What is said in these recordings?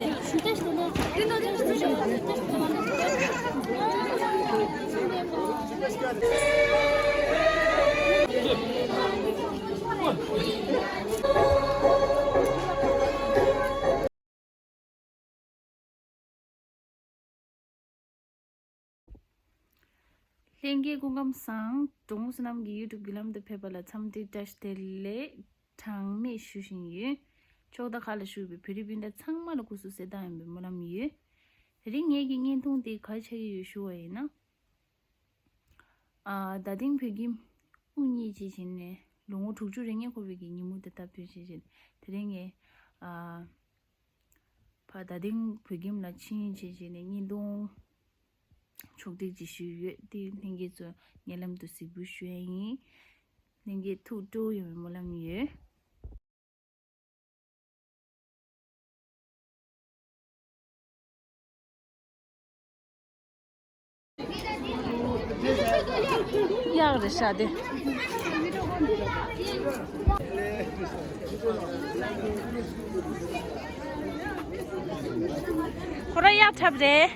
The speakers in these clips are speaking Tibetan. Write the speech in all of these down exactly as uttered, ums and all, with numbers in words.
ལྷན་རྒྱས་སྐུ་ཁམས་བཟང་། གྲོགས་མོ་བསོད་ནམས་ཀྱི་ཡུ་ཊུབ་བརྒྱུད་ལམ་དུ་ཕེབས་པ་ལ་འཚམས་འདྲི་བཀྲ་ཤིས་བདེ་ལེགས་གྲངས་མེད་ཞུ་བཞིན་ཡོད། ཕྱོགས་མཐའ་ཁག་ལ་བཞུགས་པའི་བོད་རིགས་སྤུན་ཟླ་ཚང་མ་ལ་སྐུ་གཟུགས་གསལ་ཐང་ཡིན་པའི་སྨོན་ལམ་ཡོད། དེ་རིང་ངེད་ཀྱི་བརྙན་ཐུང་འདི་ག་རེ་ཆགས་ཀྱི་ཡོད་ཞུ་བ་ཡིན་ན། ཨ། རྡ་སྟེང་བོད་ཁྱིམ་དབུ་བརྙེས་རྗེས་བྱས་ནས་ལོ་ངོ་དྲུག་ཅུ་རེ་ལྔ་འཁོར་བའི་གི་ཉིན་མོ་དེ་སྟབས་བསྟུན་བྱས་བྱས་དེ་རིང་ངས། ཨ། ཕར་རྡ་སྟེང་བོད་ཁྱིམ་ལ་ཕྱིན་བྱས་བྱས་ནས་བརྙན་ཐུང་ཕྱོགས་སྒྲིག་ཅིག་ཞུས་ཡོད། དེ་ལྷན་རྒྱས་ཚོ་སྙན་ལམ་དུ་གཟིགས་འབུལ་ཞུ་ཡ་ཡིན། ལྷན་རྒྱས་ཐུགས་སྤྲོ་ཡོང་བའི་སྨོན་ལམ་ཡོད། གཡག་རེད་ཤག་དེ། ཁོ་རང་གཡག་འཁྲབ་རེད།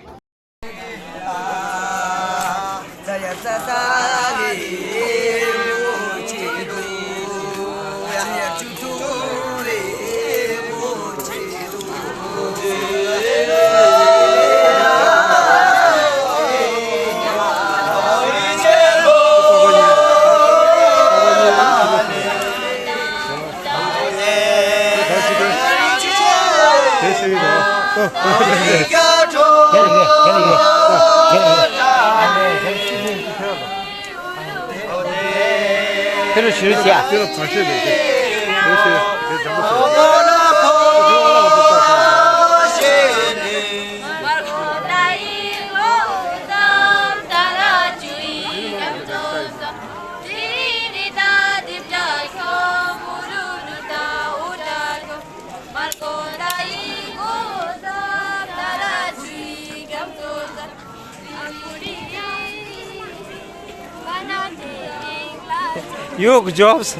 དེ་རུ་ཞུ་བྱས། དེ་ལ་བར་ཆད་མེད་དེ། དེ་ཞེས་དེ་འཇམ་པོ་བྱས། Your jobs.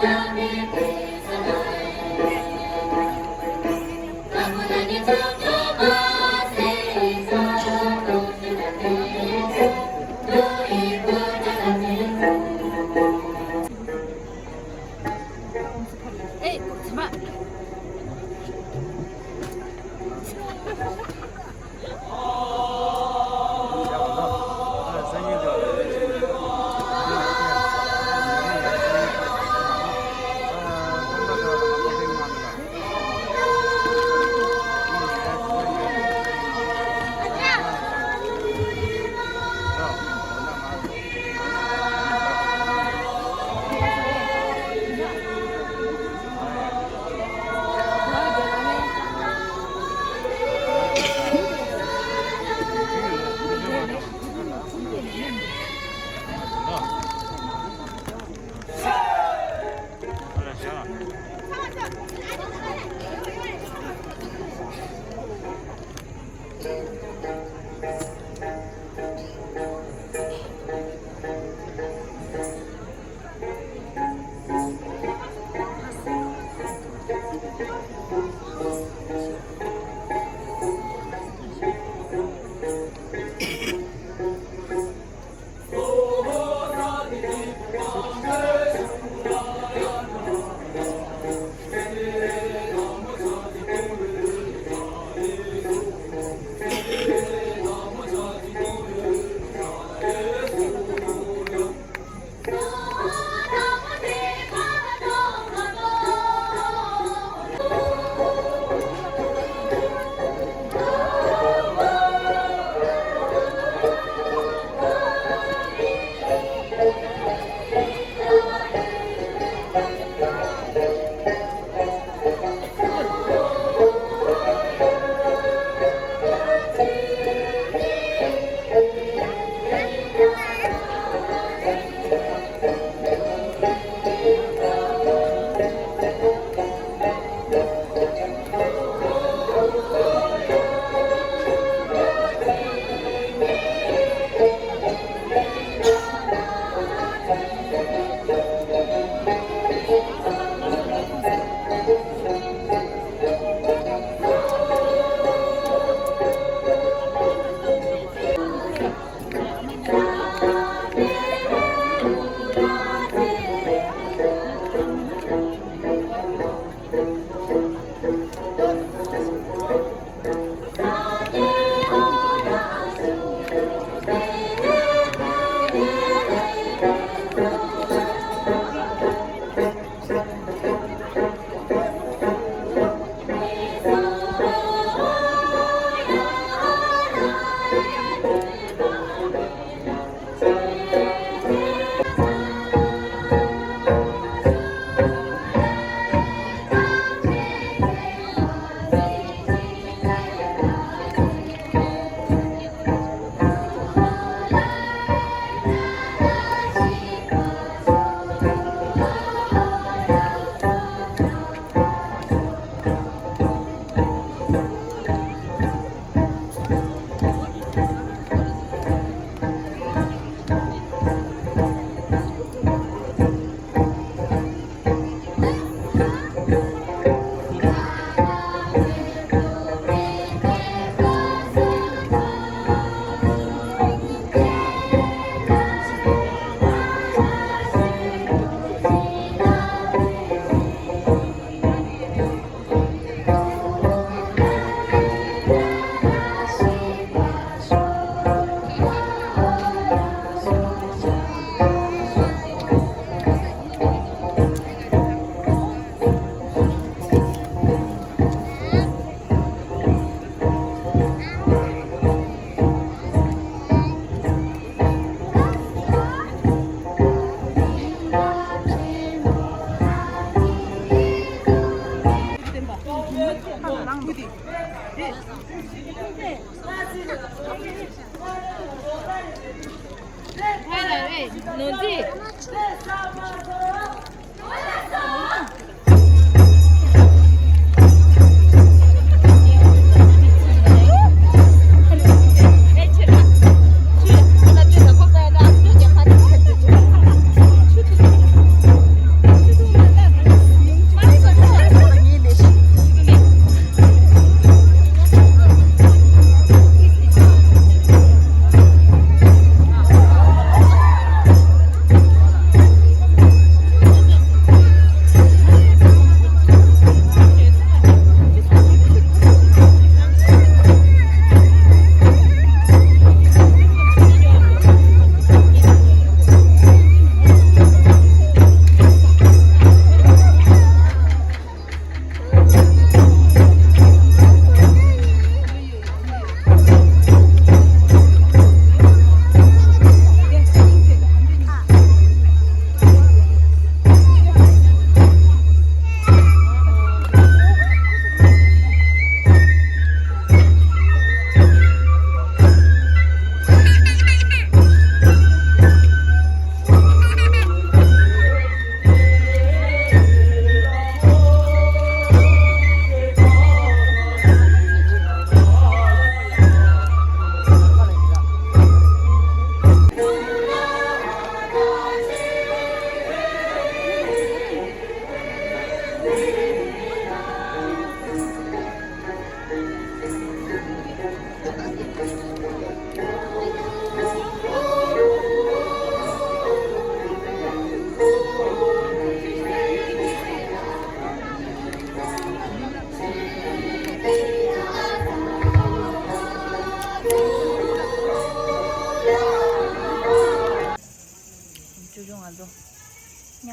ཨེ། ཁོ་ཚོ་མ།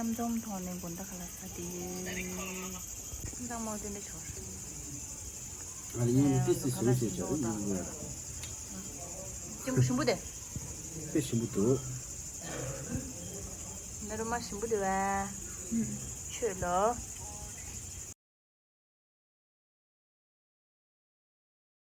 ཙམ་ཙམ་ཐོག་ནས་དགོང་དག་ཁ་ལག་ཟ་དེ་ཡོད། ཙམ་ཙམ་མང་དེ་འདྲ་ཆོག་ཨ་ལ་ཡིན་ནི་ཏི་སི་ཟུང་ཟེར་ཆོག་ཨུ་ཨུ། ཅིམ་པོ་ཞིམ་པོ་དེ། དཔེ་ཞིམ་པོ་འདུག་ནི་རུ་མ་ཞིམ་པོ་དེ་བས། ཆོས་ལོ།